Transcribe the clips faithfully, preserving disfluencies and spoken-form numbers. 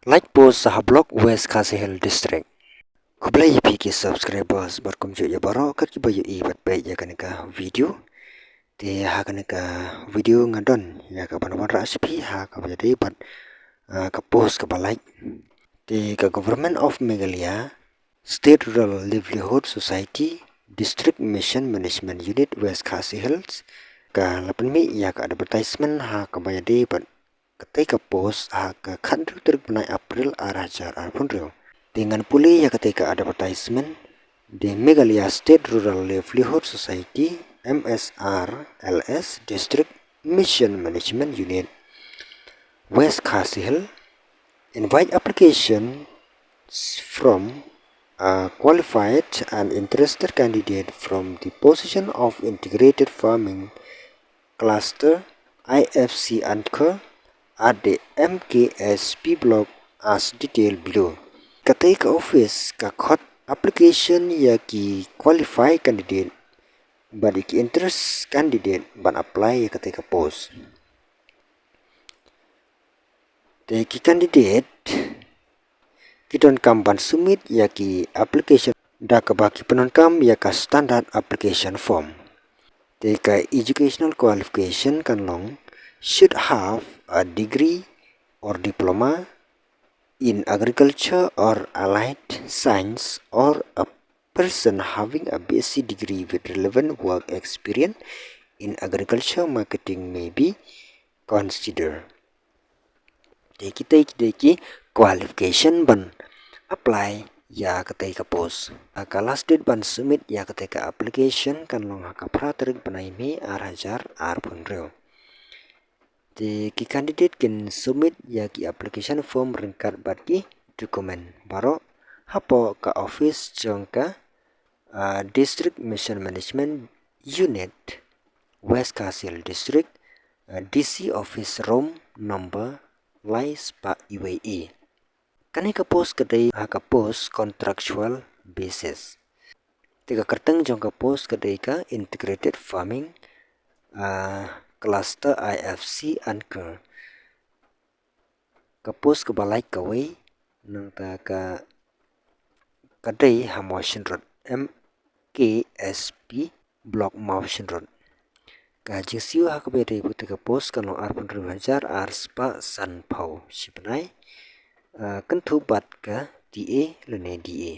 Light post ha block West Khasi Hills District. Khublei ïa phi ki subscribers bad kumjuh ïa baroh kat kiba ïohi bad peit ïa kane ka video. Te ha kane ka video nga don ïa ka ban wanrah sha phi ha kaba ïadei bad, ah, ka post kaba light. Te ka Government of Meghalaya State Rural Livelihood Society District Mission Management Unit West Khasi Hills ka la pynmih ïa ka advertisement ha kaba ïadei bad katei ka post ha ka khathynriew tarik bnai April ar hajar arphew hynriew. Te ngan pule ïa katei ka advertisement. The Meghalaya State Rural Livelihood Society, M S R L S, District Mission Management Unit, West Khasi Hills, invite applications from a qualified and interested candidate from the position of integrated farming cluster, I F C anchor at the M K S P block as detailed below. Katei ka office ka khot application ïa ki qualified candidate bad ïa ki interest candidate ban apply ïa katei ka post. Te ki candidate ki donkam ban submit ïa ki application da kaba ki pyndonkam ïa ka standard application form. Te ka educational qualification kan long should have a degree or diploma in agriculture or allied science, or a person having a B S c degree with relevant work experience in agriculture marketing may be considered. Te kitei ki dei ki qualification ban apply ïa katei ka post. Ka last date ban submit ïa katei ka application kan long ha ka phra tarik bnai May ar hajar arphew hynriew. Te ki candidate kin submit ïa ki application form ryngkat bad ki document baroh hapoh ka office jong ka, ah, District Mission Management Unit, West Khasi Hills District, ah, D C Office Room number lai spah uwei A. Kane ka post ka dei ha ka post contractual basis. Te ka kyrteng jong ka post ka dei ka integrated farming, ah, cluster I F C anchor. Ka post kaba light kawei nangta ka, ka dei ha Mawshynrut, M K S P block Mawshynrut. Ka jingsiew ha kaba ïadei bad katei ka post kan long arphew hynriew hajar ar spah sanphew shi bnai, ah, kynthup bad ka T A lane D A.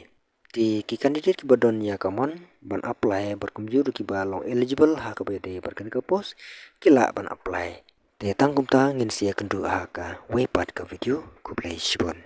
Te ki candidate kiba don ïa ka mon ban apply bad kumjuh ruh kiba long eligible ha kaba ïadei bad kane ka post ki lah ban apply. Te tang kumta ngin sa ïakynduh ha kawei pat ka video. Khublei shibun.